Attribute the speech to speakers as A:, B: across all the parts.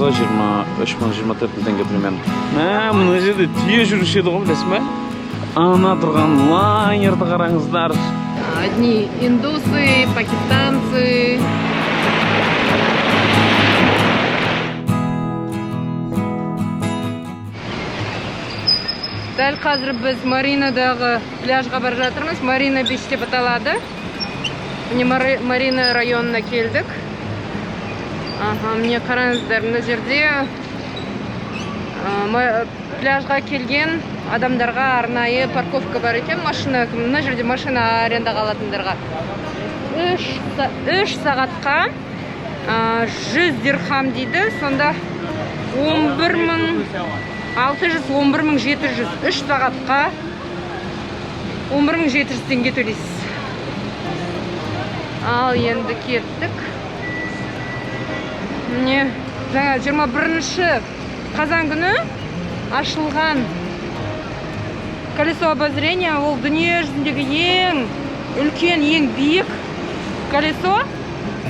A: болса, 23 000, 24 000 теңге примерно. Мә, мына жерде түйе жүруші еді ғой, білесің бе? Ана тұрған лайнерді қараңыздар.
B: Одни индусы, пакистанцы. Дәл қазір біз Маринадағы пляжға бара жатырмыз. Марина Бич деп аталады. Міне, Марина районына келдік. Аха, міне, қараңыздар, мына жерде пляжға келген адамдарға арнайы парковка бар екен. Машина, мына жерде машина арендаға алатындарға 3 сағатқа 100 дирхам дейді. Сонда 11 600, 11 700, 3 сағатқа 11 700 теңге төлейсіз. Ал енді кеттік. Міне, жаңа 21 қазан күні ашылған колесо обозрения. Ол дүние жүзіндегі ең үлкен, ең биік колесо.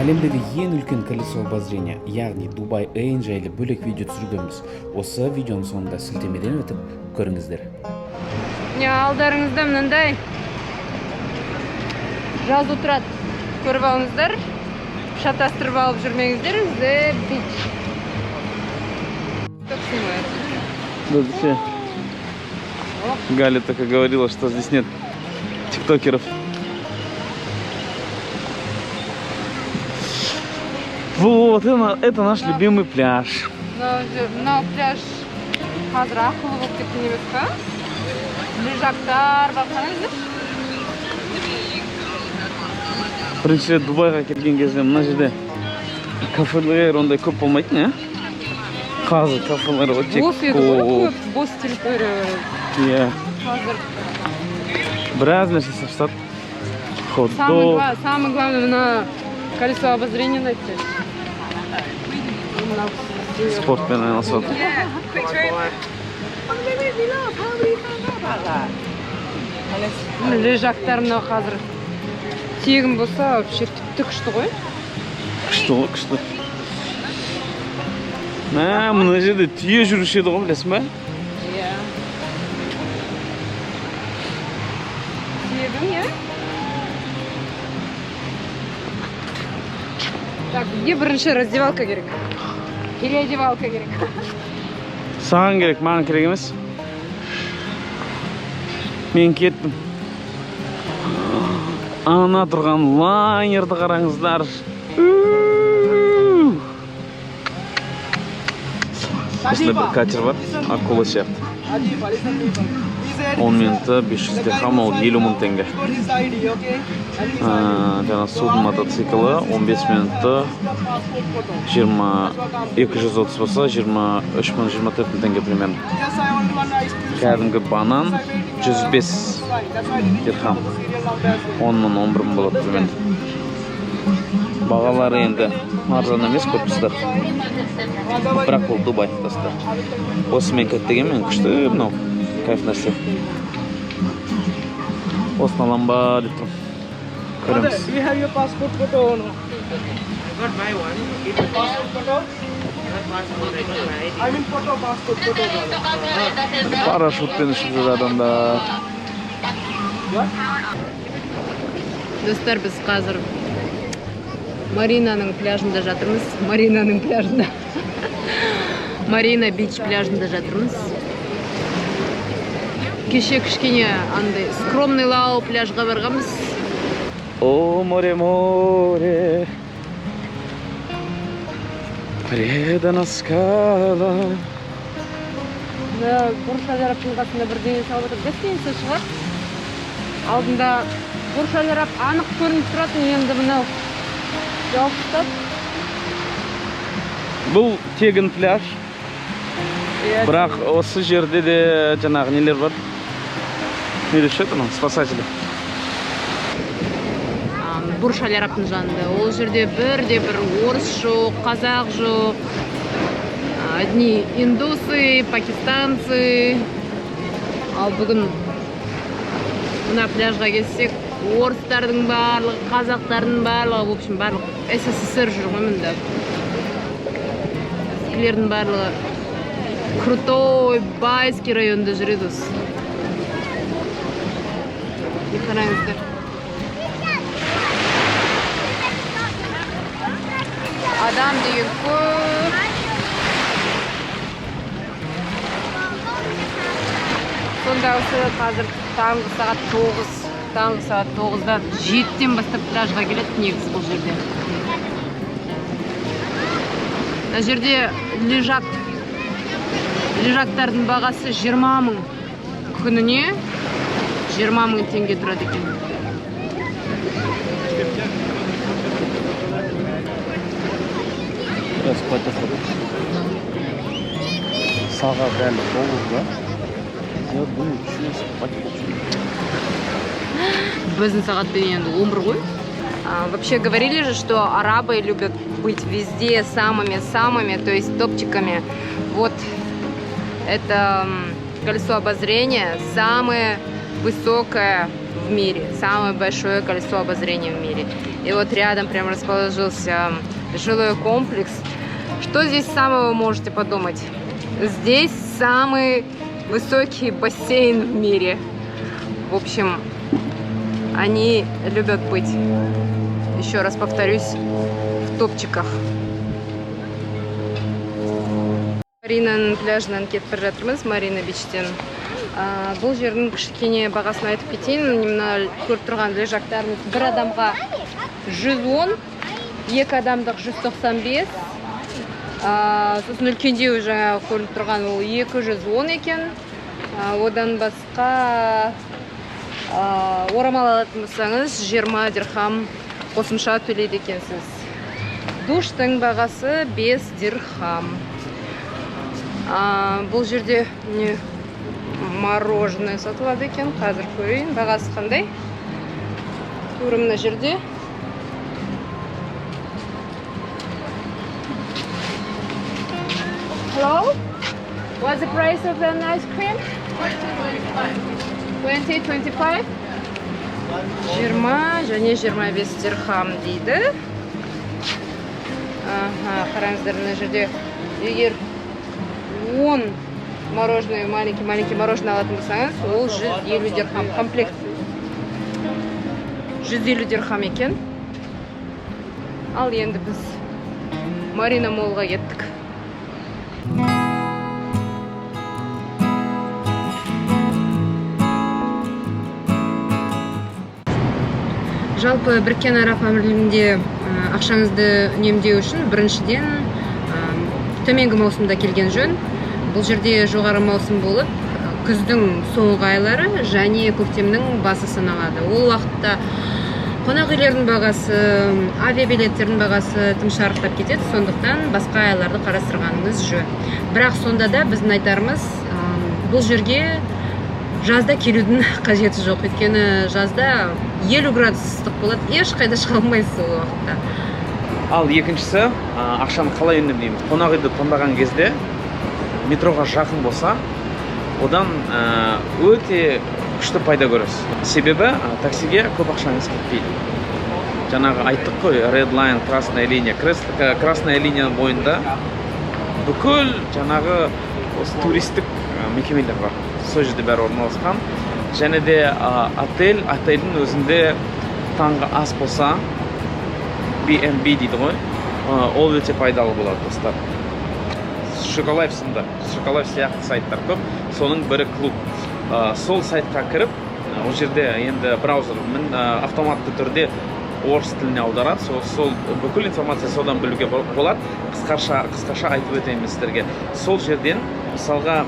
A: Әлемдегі ең үлкен колесо обозрения, яғни Дубай Эйн жайлы бөлек видео түсіргенбіз. Осы видеоның соңында сілтемеден өтіп көріңіздер.
B: Міне, алдарыңызда мынандай жазу тұрады, көріп алыңыздар, шатастырып алып жүрмеңіздер. The Beach. Как снимает?
A: Да, все. Галя только говорила, что здесь нет тиктокеров. Вот, это наш любимый пляж.
B: Мынау пляж қазір ақылы болып кеткен емес па? Лежактар бар, қараңыздаршы.
A: Бірінші рет Дубайға келген кезде мына жерде кафелер ондай көп болмайтын, иә? Қазір кафелер өте
B: Бос еді ғой.
A: Көп.
B: Көп бос территория.
A: Иә.
B: Қазір
A: Біраз нәрсе сатып. Хот
B: самый,
A: дог.
B: Самый главный мына колесо обозрения айтшы. Мынау кісі.
A: Спортпен айналысып жатыр.
B: Мына лежактар мынау қазір тегін болса, вообще тіпті күшті ғой.
A: Күшті ғой, күшті. Мә, мына жерде түйе жүруші еді ғой, білесің бе?
B: Иә, тегін, иә. Так, бізге бірінші раздевалка керек, переодевалка керек.
A: Саған керек, маған керек емес. Мен кеттім. Ана тұрған лайнерді қараңыздар. Осындай бір катер бар, акула сияқты. 10 минутта 500 дирхам, ол 50 000 теңге. Жаңа судың мотоциклі 15 минутта 230 болса, 23 000, 24 000 теңге примерно. Кәдімгі банан 105 дирхам. 10 000, 11 000 болады примерно. Бағалары енді арзан емес көп тұста. Бірақ бұл Дубай, достар. Осымен кетті мен күшті мынау. Кайф нәрсе. Осыны алам ба деп тұрмын. Көреміз.
C: Do you have your passport photo or no?
D: I got my one.
C: Passport photo?
D: Not passport, I got my ID.
C: I mean photo, passport photo.
A: Парашютпен ұшып жүр адамдар.
B: Достар, біз қазір Маринаның пляжында жатырмыз. Маринаның пляжында. Марина Бич пляжында жатырмыз. Кеше кішкене андай скромныйлау пляжға барғанбыз.
A: О, море, море, предана скала.
B: Мына Бурж Аль Арабтың қасында бірдеңе салып жатыр. Гостиница шығар. Алдында Бурж Аль Араб анық көрініп тұратын, енді мынау жауып тастады.
A: Бұл тегін пляж.
B: Иә.
A: Бірақ осы жерде де жаңағы нелер бар. Не деуші еді анау? Спасатели.
B: Бурж Аль Арабтың жанында. Ол жерде бірде бір орыс жоқ, қазақ жоқ. Одни индусы, пакистанцы. Ал бүгін мына пляжға келсек, орыстардың барлығы, қазақтардың барлығы, в общем, барлық СССР жүр ғой мында. Біздікілердің барлығы крутой, байский районда жүреді осы. И қараңыздар. Адам деген көп. Сондағысы қазір таңғы сағат 9. Таңғы сағат 9-да, 7-ден бастап пляжға келеді негізі бұл жерде. Мына жерде лежак, лежактардың бағасы 20 мың, күніне 20 мың теңге тұрады екен.
A: Biraz қайта. Сағат әлі 9-да. Я думаю, что я спать хочу.
B: Біздің сағатпен енді 11 ғой. Вообще говорили же, что арабы любят быть везде самыми-самыми, то есть топчиками. Вот это колесо обозрения, самое высокое в мире, самое большое колесо обозрения в мире. И вот рядом прям расположился жилой комплекс. Что здесь самого, вы можете подумать? Здесь самый высокий бассейн в мире. В общем, они любят быть, еще раз повторюсь, в топчиках. Маринаның пляжынан кетіп бара жатырмыз, Марина Бичтен. Бұл жердің кішкене бағасын айтып кетейін. Мына көріп тұрған лежактарымыз бір адамға 110, екі адамдық 195. Сосын үлкендеуі жаңағы көрініп тұрған ол 210 екен. Одан басқа орамал алатын болсаңыз, 20 дирхам қосымша төлейді екенсіз. Душтың бағасы 5 дирхам. Бұл жерде не мороженое сатылады екен, қазір көрейін бағасы қандай. Тура мына жерде. Hello? What's the price of an ice cream? 20, 25? 20 және 25 дирхам дейді. Аха, қараңыздар, мына жерде егер 10 мороженое, маленький-маленький мороженое алатын болсаңыз, ол 150 дирхам комплект. 150 дирхам екен. Ал енді біз Марина Моллға кеттік. Жалпы Біріккен Араб Әмірлігінде ақшаңызды үнемдеу үшін біріншіден, төменгі маусымда келген жөн. Бұл жерде жоғары маусым болып, күздің соңғы айлары және көктемнің басы саналады. Ол уақытта қонақ үйлердің бағасы, авиабилеттердің бағасы тым шарықтап кетеді, сондықтан басқа айларды қарастырғаныңыз жөн. Бірақ сонда да біздің айтарымыз, бұл жерге жазда келудің қажеті жоқ. Өйткені жазда 50 градус ыстық болады, ешқайда шыға алмайсыз ол уақытта.
A: Ал екіншісі, ақшаны қалай үнемдейміз? Қонақ үйді таңдаған кезде метроға жақын болса, одан өте күшті пайда көресіз. Себебі таксиге көп ақшаңыз кетпейді. Жаңағы айттық қой, red line, красная линия. Красная линия бойында бүкіл жаңағы осы туристік мекемелер бар. Сол жерде бәрі орналасқан. Және де отель, отельдің өзінде таңғы ас болса, B&B дейді ғой, ол өте пайдалы болады, достар. Шоколайф сынды, Шоколайф сияқты сайттар көп, соның бірі Klook. Сол сайтқа кіріп, ол жерде енді браузер автоматты түрде орыс тіліне аударады. Сол бүкіл информация содан білуге болады. Қысқаша айтып өтейін мен сіздерге. Сол жерден мысалға,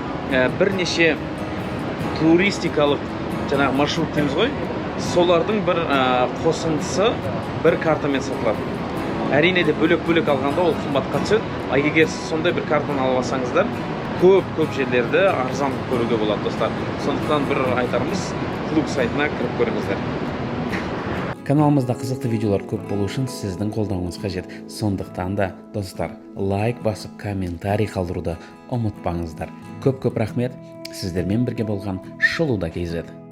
A: бірнеше туристикалық жаңағы маршрут дейміз ғой, солардың бір қосындысы бір картамен сатылады. Әрине де бөлек-бөлек алғанда ол қымбатқа түседі. Ал егер сіз сондай бір картаны алып алсаңыздар, көп-көп жерлерді арзан көруге болады, достар. Сондықтан бір айтарымыз, Klook сайтына кіріп көріңіздер.
E: Каналымызда қызықты видеолар көп болу үшін сіздің қолдауыңыз қажет. Сондықтан да, достар, лайк басып, комментарий қалдыруды ұмытпаңыздар. Көп-көп рахмет. Сіздермен бірге болған Шолуда KZ.